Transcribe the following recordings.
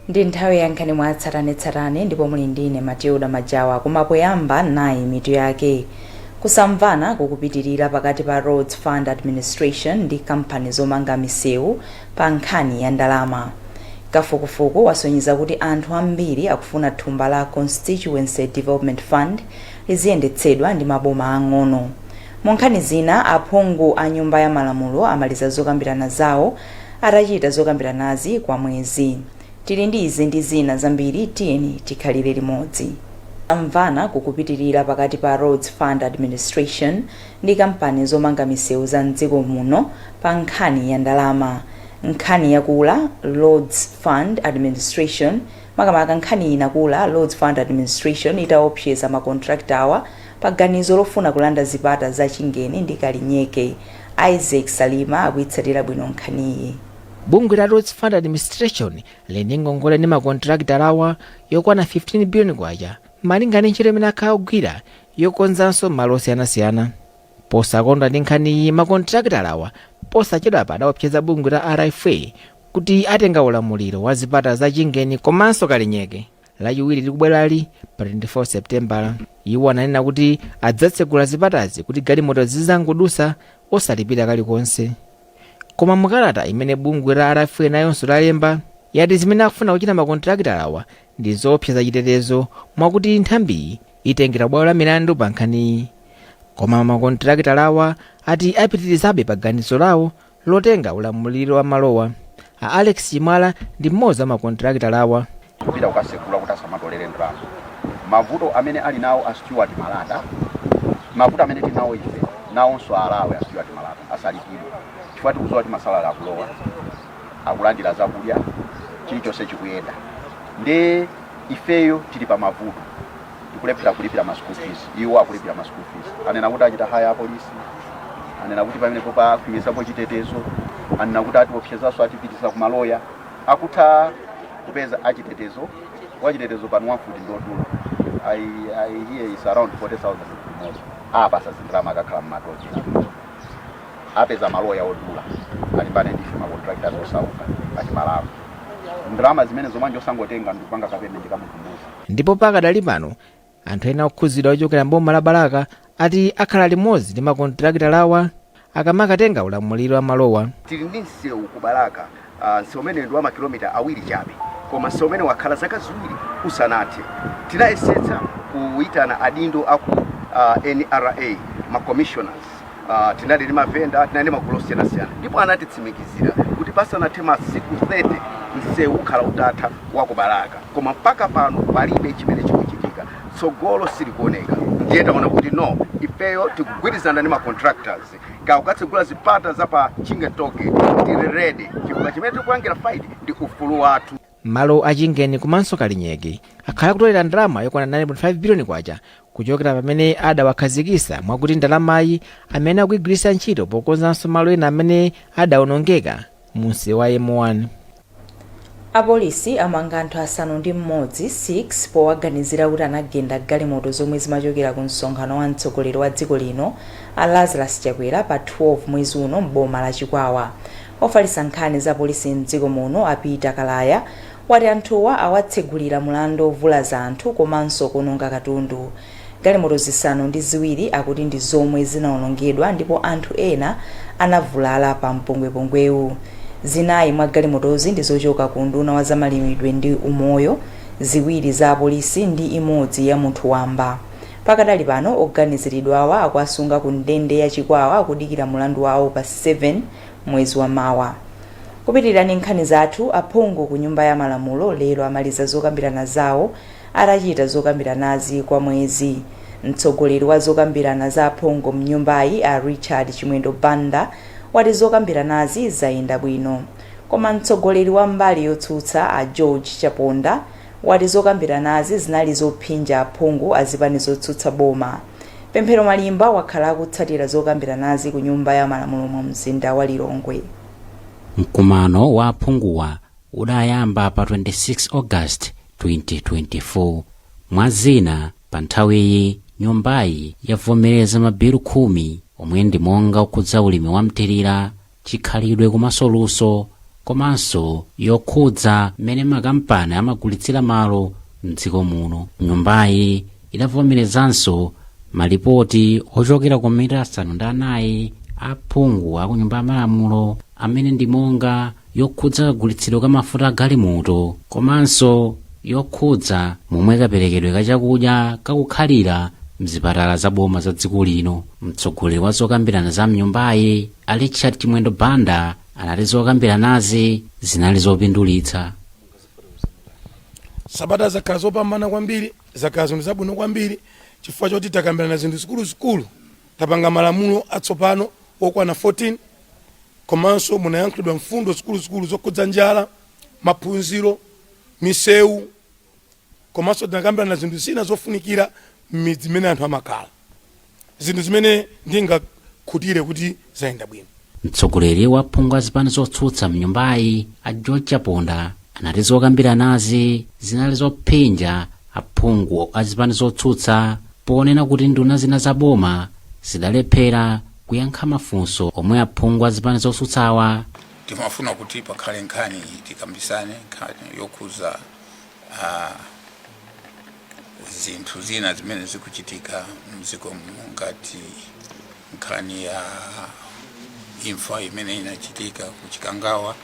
Ndi nthawi ya nkhani mwa tsatanetsatane ndipo muli ndine Matilda Majawa. Koma poyamba, nayi mitu yake. Kusamvana kukupitirira pakati pa Roads Fund Administration ndi kampani zomanga misewu pa nkhani ya ndalama. Kafukufuku wasonyeza kuti anthu ambiri akufuna thumba la Constituency Development Fund liziyendetsedwa ndi maboma ang'ono. Mu nkhani zina, aphungu a Nyumba ya Malamulo amaliza zokambirana zawo atachita zokambiranazi kwa mwezi. Tili ndi izi ndi zina zambiri, tiyeni tikhalire limodzi. Kusamvana kukupitirira pakati pa Roads Fund Administration ndi kampani zomanga misewu za mdziko muno pa nkhani ya ndalama. Nkhani yakula Roads Fund Administration, makamaka nkhani inakula Roads Fund Administration itaopseza makontraktawa pa ganizo lofuna kulanda zipata za Chingeni ndi Kalinyeke. Isaac Salima akuyitsatira bwino nkhaniyi. Bungwe la Roads Fund Administration lili ndi ngongole ndi makontrakitalawa yokwana 15 billion kwacha, malinga ndi ntchito imene akhala akugwira yokonzanso malo osiyanasiyana. Posakondwa ndi nkhaniyi, makontrakitalawa posachedwapa adaopseza bungwe la RFA kuti atenga ulamuliro wa zipata za Chingeni komanso Kalinyeke Lachiwiri likubwerali pa 24 Septembala. Iwo ananena kuti adzatsegula zipatazi kuti galimoto zizangodusa osalipira kalikonse. Koma mukalata imene bungwe la RFA nayonso lalemba, yati zimene akufuna kuchita makontrakitalawa ndi zoopseza chitetezo, mwakuti nthambiyi itengera bwalo la milandu pa nkhaniyi. Koma makontrakitalawa ati apitirizabe pa ganizo lawo lotenga ulamuliro wa malowa. A Alex Chimwala ndi mmodzi wa makontrakitalawa. Kupita kukasegula kuti asamatolere ndalama. Mavuto amene ali nawo a Stewart Malata, mavuto amene tinawo ife nawonso alawe a Stewart Malata, asalipidwe chifukwa tikudziwa kuti masalari akulowa, akulandira zakudya, chilichonse chikuyenda. Ndi ifeyo tili pa mavuto, tikulephera kulipira ma school fees, iwo akulipira ma school fees. Anena kuti achita hire apolisi, anena kuti pamenepo pakhwimisapo chitetezo, anena kuti atiopsezanso, atipitisa kumaloya. Akutha kupeza achitetezo, wachitetezo pano wamfuti ndodula. I hear is around 40,000 kumodzi. Apasa zindalama, akakhala mmatochi, apeza maloya odula, alimbane ndife ma contractors osauka achimalawi. Ndalama zimene zomwe osangotenga ndikupanga ka payment ka munthu mmodzi. Ndipo pakadali pano anthu ena okhuzidwa ochokera mboma la Balaka ati akhala limodzi ndi makontrakitalawa akamakatenga ulamuliro wa malowa. Tili ndi msewu ku Balaka, msewu umene ndi wa makilomita 2 chabe, koma msewu umene wakhala zaka 2 usanathe. Tinayesetsa kuyitana adindo aku NRA, ma commissioners, tinali ndi mavenda, tinali ndi magulu osiyanasiyana, ndipo anatitsimikizira kuti pasanathe masiku 30 msewu ukhala utatha wa ku Balaka. Koma mpaka pano palibe chimene chikuchitika, tsogolo silikuoneka. Ndiye taona kuti no, ifeyo tikugwirizana ndi ma contractors kakukatsegula zipata za pa Chingeni Tollgate. Tili ready chifukwa chimene tikupangira fight ndi ufulu wathu. Malo a Chingeni komanso Kalinyeke akhala kutolera ndalama yokwana 9.5 biliyoni kwacha kuchokera pamene adawakhazikisa, mwakuti ndalamayi amene akuyigwiritsa ntchito pokonzanso malo ena amene adawonongeka mu msewu wa M1. Apolisi amanga anthu 6 6 powaganizira kuti anagenda galimoto zomwe zimachokera ku msonkhano wa mtsogoleri wa dziko lino a Lazarus Chakwera pa 12 mwezi uno m'boma la Chikwawa. Ofalitsa nkhani za polisi mdziko muno a Peter Kalaya wati anthuwa awatsegulira mulandu ovulaza anthu komanso kuononga katundu. Galimoto 7 akuti ndi zomwe zinawonongedwa ndipo anthu ena anavulala pa mpungwepungwewu. 4 mwa galimotozi ndi zochoka ku Unduna wa Zamalimidwe ndi Umoyo, 2 za apolisi ndi imodzi ya munthu wamba. Pakadali pano oganiziridwawa akuasunga ku ndende ya Chikwawa akudikira mulandu wawo pa 7 mwezi wa mawa. Kupitirira nkhani zathu, aphungu ku Nyumba ya Malamulo lero amaliza zokambirana zawo atachita zokambiranazi kwa mwezi. Mtsogoleri wa zokambirana za aphungu mnyumbayi a Richard Chimwendo Banda wati zokambiranazi zayenda bwino. Koma mtsogoleri wa mbali yotsutsa a George Chaponda wati zokambiranazi zinali zophinja aphungu azipani zotsutsa boma. Pemphero Malimba wakhala akutsatira zokambiranazi ku Nyumba ya Malamulo mu mzinda wa Lilongwe. Mkumano wa aphunguwa udayamba pa 26 August 2024. Mwa zina, pa nthawiyi nyumbayi yavomereza mabilu 10 omwe ndi monga okhudza ulimi wa mthirira, chikhalidwe komanso luso. Komanso yokhudza mmene makampani amagulitsira malo mdziko muno. Nyumbayi idavomerezanso malipoti ochokera ku komiti 94 aphungu aku Nyumba ya Malamulo, amene ndi monga yokhudza kagulitsidwe ka mafuta a galimoto, komanso yokhudza momwe kaperekedwe ka chakudya kakukhalira mzipatala zaboma za dziko lino. Mtsogoleri wa zokambirana za mnyumbayi, a Richard Chimwendo Banda, anati zokambiranazi zinali zopindulitsa. Sabata zakhala zopambana kwambiri, zakhala zinthu zabwino kwambiri chifukwa choti takambirana zinthu zikuluzikulu. Tapanga malamulo atsopano okwana 14, komanso munayankhulidwa mfundo zikuluzikulu zokhudza njala, maphunziro, misewu, komanso tinakambirana zinthu zina zofunikira m'midzi imene anthu amakhala, zinthu zimene ndingakhutire kuti zayenda bwino. Mtsogoleri wa phungu a zipani zotsutsa mnyumbayi, a George Chaponda, anati zokambiranazi zinali zophinja aphungu a zipani zotsutsa, ponena kuti nduna zina za boma zidalephera kuyankha mafunso omwe aphungu a zipani zotsutsawa. Timafuna kuti pakhale nkhani, tikambisane nkhani yokhuza zinthu zina zimene zikuchitika mdziko muno, ngati nkhani ya imfa imene inachitika ku Chikangawa.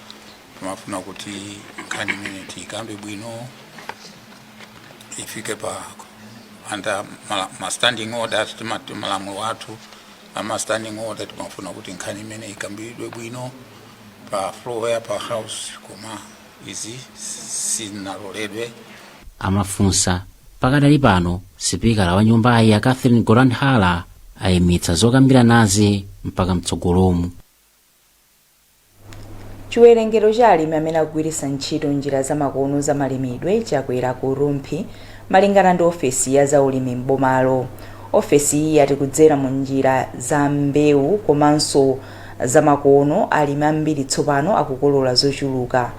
Timafuna kuti nkhani imene tiyikambe bwino, ifike pa under ma standing orders. Timati malamulo athu ama standing order, timafuna kuti nkhani imene ikambidwe bwino pa floor ya pa House, koma izi sizinaloledwe. Amafunsa. Pakadali pano, sipikala wa nyumbayi, a Catherine Gotani Hara, ayimitsa zokambiranazi mpaka mtsogolomu. Chiwerengero cha alimi amene akugwiritsa ntchito njira zamakono zamalimidwe chakwera ku Rumphi, malingana ndi ofesi ya zaulimi m'bomalo. Ofesi iyi yati kudzera mu njira za mbewu komanso zamakono, alimi ambiri tsopano akukolola zochuluka.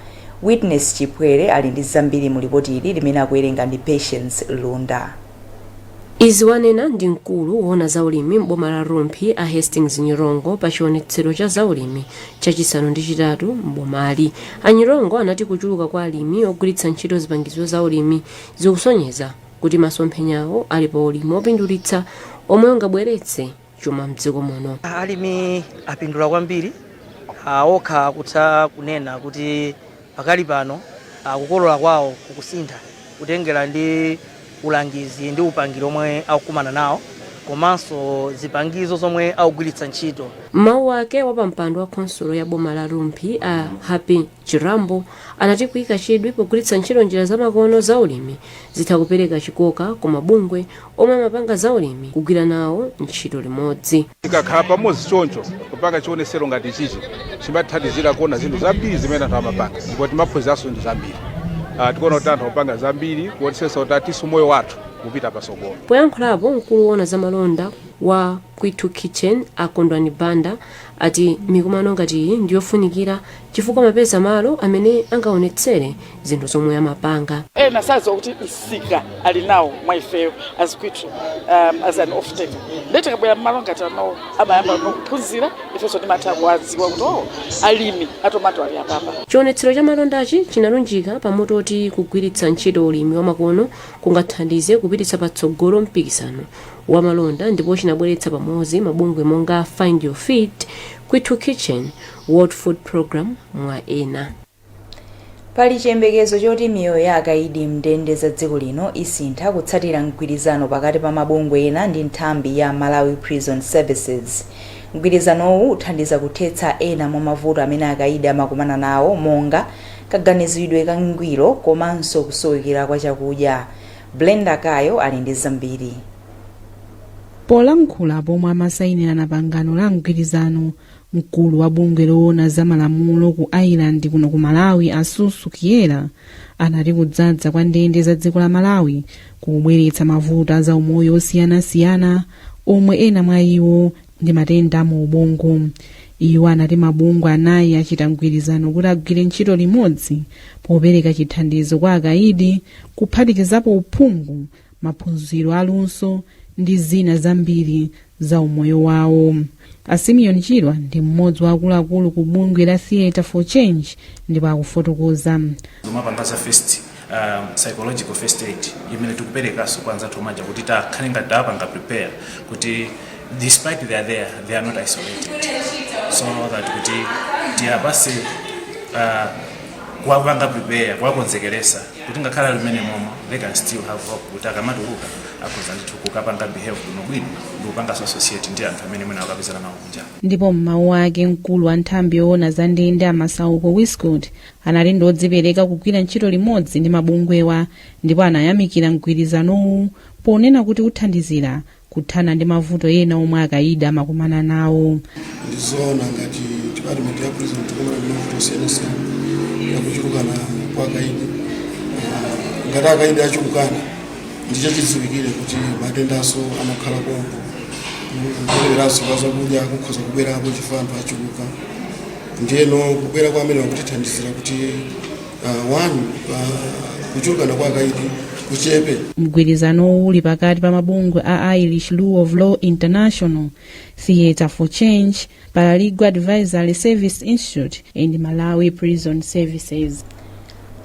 Witness Chipwere ali ndi zambiri mu lipoti ili limene akuwerenga ndi Patience Lunda. Izi wanena ndi mkulu woona zaulimi m'boma la Rumphi, a Hastings Nyirongo, pa chionetsero cha zaulimi chachisanu ndi chitatu m'bomali. A Nyirongo anati kuchuluka kwa alimi ogwiritsa ntchito zipangizo zaulimi zikusonyeza kuti masomphenyawo ali pa ulimi opindulitsa omwe ungabweretse chuma mdziko muno. Alimi apindula kwambiri. Okha akutha kunena kuti pakali pano kukolola kwawo kukusintha kutengera ndi ulangizi ndi upangiri omwe akukumana nawo, komanso zipangizo zomwe akugwiritsa ntchito. Mawu ake, wapampando wa khonsolo ya boma la Rumphi, a Happy Chirambo, anati kuyika chidwi pogwiritsa ntchito njira zamakono zaulimi zitha kupereka chikoka ku mabungwe omwe amapanga zaulimi kugwira nawo ntchito limodzi. Tikakhala pamodzi choncho kupanga chionesero ngati chichi, chimatithandizira kuona zinthu zambiri zimene anthu amapanga, ndipo timaphunziranso zinthu zambiri. Tikuona kuti anthu akupanga zambiri kuonetsetsa kuti atiso moyo wathu kupita patsogolo. Poyankhulapo, mkulu woona zamalonda wa Kwithu Kitchen, a Kondwani Banda, ati mikumano ngati iyi ndiyofunikira chifukwa amapeza malo amene angaonetsere zinthu zomwe amapanga. Ena sadziwa kuti msika ali nawo mwa ifeyo as Kwithu, as an off taker. Ndiye tikabwera mmalo ngati ano, amayamba kuphunzira, ifenso timatha kuwadziwa kuti, oh, alimi atomato ali apapa. Chionetsero cha malondachi chinalunjika pamutu oti kugwiritsa ntchito ulimi wamakono kungathandize kupititsa patsogolo mpikisano wa malonda, ndipo chinabweretsa pamodzi mabungwe monga Find Your Feet, Kwithu Kitchen, World Food Program, mwa ena. Pali chiyembekezo choti miyoyo ya akaidi mndende za dziko lino isintha kutsatira mgwirizano pakati pa mabungwe ena ndi nthambi ya Malawi Prison Services. Mgwirizanowu uthandiza kuthetsa ena mwa mavuto amene akaidi amakumana nawo, monga kaganizidwe kangwiro komanso kusowekera kwa chakudya. Blenda Kayo ali ndi zambiri. Polankhula pomwe amasayinirana pangano la mgwirizano, mkulu wa bungwe loona za malamulo ku Ireland kuno ku Malawi, Asusu Kiera, anati kudzadza kwa ndende za dziko la Malawi kukubweretsa mavuto a zaumoyo osiyanasiyana, omwe ena mwa iwo ndi matenda mu ubongo. Iwo anati mabungwe anayi achita mgwirizano kuti agwire ntchito limodzi popereka chithandizo kwa akaidi, kuphatikizapo uphungu, maphunziro aluso ndi zina zambiri. za umoyo wawo. A Simeon Chirwa ndi mmodzi wa akuluakulu ku bungwe la Theatre for Change ndipo akufotokoza. Zomapanga za first psychological first aid imene tikuperekanso kwa anzathu omaja kuti takhale ngati tapanga prepare kuti despite they are there, they are not isolated, so that kuti tiyapase kuwapanga prepare, kuwakonzekeresa kuti ngakhale ali mmene momo, they can still have hope kuti akamatuluka akhoza ndithu kukapanga behave bwinobwino ndi kupanganso associate ndi anthu amene mwina akapezana nawo kunja. Ndipo m'mawu ake, mkulu wa nthambi yoona za ndende a Masauko Wiscot anali ndi odzipereka kugwira ntchito limodzi ndi mabungwewa ndipo anayamikira mgwirizanowu ponena kuti uthandizira kuthana ndi mavuto ena omwe akayidi amakumana nawo. Ndizoona, ngati department ya prison tikumana ndi mavuto osiyanasiyana yakuchulukana kwa akaidi. Ngati akaidi achulukana, ndichachidziwikire kuti matendanso amakhala pompo, kupereweranso kwa zakudya kukhoza kubwerapo chifukwa anthu achuluka. Ndiyeno kubwera kwa amene wakutithandizira kuti one, kuchulukana kwa akaidi kuchepe. Mgwirizanowu uli pakati pa mabungwe a Irish Rule of Law International, Theatre for Change, Paralegal Advisory Service Institute and Malawi Prison Services.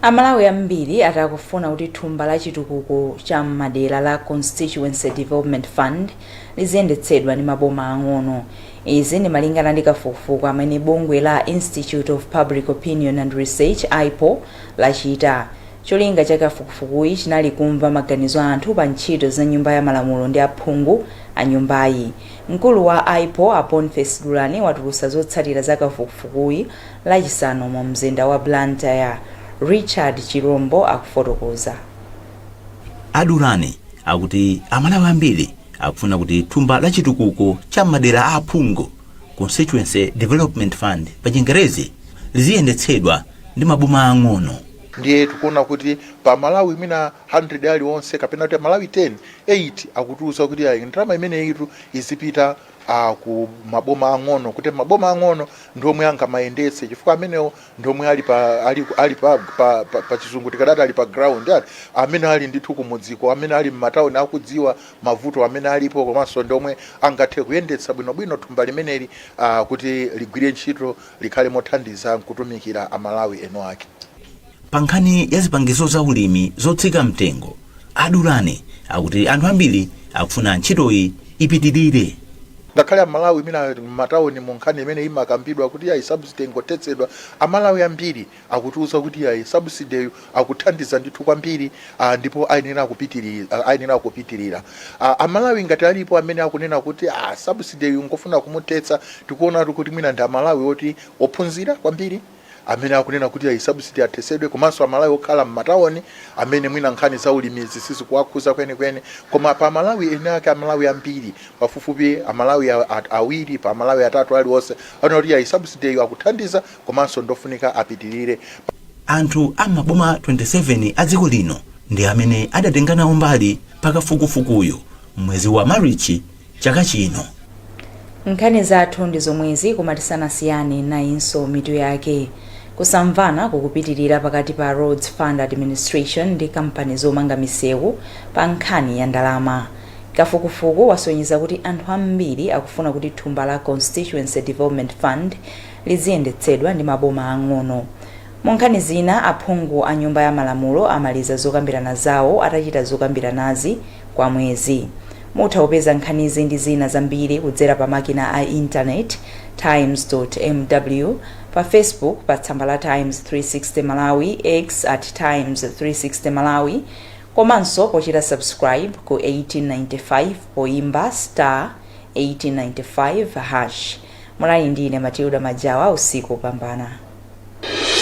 Amalawi ambiri atakufuna kuti thumba la chitukuko cha madera la Constituency Development Fund liziyendetsedwa ndi maboma ang'ono. Izi ndi malingana ndi kafukufuku amene bungwe la Institute of Public Opinion and Research, IPOR, lachita. Cholinga cha kafukufukuyi chinali kumva maganizo a anthu pa ntchito za Nyumba ya Malamulo ndi aphungu a nyumbayi. Mkulu wa IPOR, a Boniface Dulani, watulutsa zotsatira za kafukufukuyi Lachisanu mu mzinda wa Blantyre. Richard Chirombo akufotokoza. A Dulani akuti Amalawi ambiri akufuna kuti thumba la chitukuko cha madera a aphungu, Constituency Development Fund pa Chingerezi, liziyendetsedwa ndi maboma ang'ono. Ndiye tikuona kuti pa Malawi mwina 100 aliwonse kapena kuti Malawi 10, 8 akutiuza kuti ayi, ndalama imeneyitu izipita ku maboma ang'ono, kuti maboma ang'ono ndi omwe angamayendetse, chifukwa amenewo ndi omwe ali pa Chizungu tikadati ali pa ground, ali amene ali ndithu kumudziko, amene ali m'matawuni, akudziwa mavuto amene alipo, komanso ndi omwe angathe kuyendetsa bwinobwino thumba limeneli kuti ligwire ntchito, likhale mothandiza nkutumikira Amalawi eno ake. Pa nkhani ya zipangizo za ulimi zotsika mtengo, a Dulani akuti anthu ambiri akufuna ntchitoyi ipitirire. Ngakhale Amalawi mina m'matawuni, mu nkhani imene imakambidwa kuti ayi, subsidy ingothetsedwa, Amalawi ambiri akutiuza kuti ayi, subsidy akuthandiza ndithu kwambiri, ndipo ayenera kupitirira. Amalawi ngati alipo amene akunena kuti subsidy ngofuna kumuthetsa, tikuonatu kuti mwina ndi Amalawi oti ophunzira kwambiri amene akunena kuti ayi, subsidy athetsedwe, komanso Amalawi okhala m'matawuni amene mwina nkhani za ulimizi sizikuwakhuza kwenikweni. Koma pa Amalawi ene ake, Amalawi ambiri, pafupifupi Amalawi awiri pa Amalawi atatu aliwonse, akunena kuti ayi, subsidy akuthandiza komanso ndofunika apitirire. Anthu amaboma 27 a dziko lino ndi amene adatenga nawo mbali pakafukufukuyu mwezi wa Marichi chaka chino. Nkhani zathu ndi zomwezi, koma tisanasiyane, nayinso mitu yake. Kusamvana kukupitirira pakati pa Roads Fund Administration ndi kampani zomanga misewu pa nkhani ya ndalama. Kafukufuku wasonyeza kuti anthu ambiri akufuna kuti thumba la Constituency Development Fund liziyendetsedwa ndi maboma ang'ono. Mu nkhani zina, aphungu a Nyumba ya Malamulo amaliza zokambirana zawo atachita zokambiranazi kwa mwezi. Mutha kupeza nkhanizi ndi zina zambiri kudzera pa makina a intaneti times.mw, pa Facebook pa tsamba la Times 360 Malawi, X at Times 360 Malawi, komanso pochita subscribe ku 1895 poimba *1895#. Munali ndine Matilda Majawa. Usiku pambana.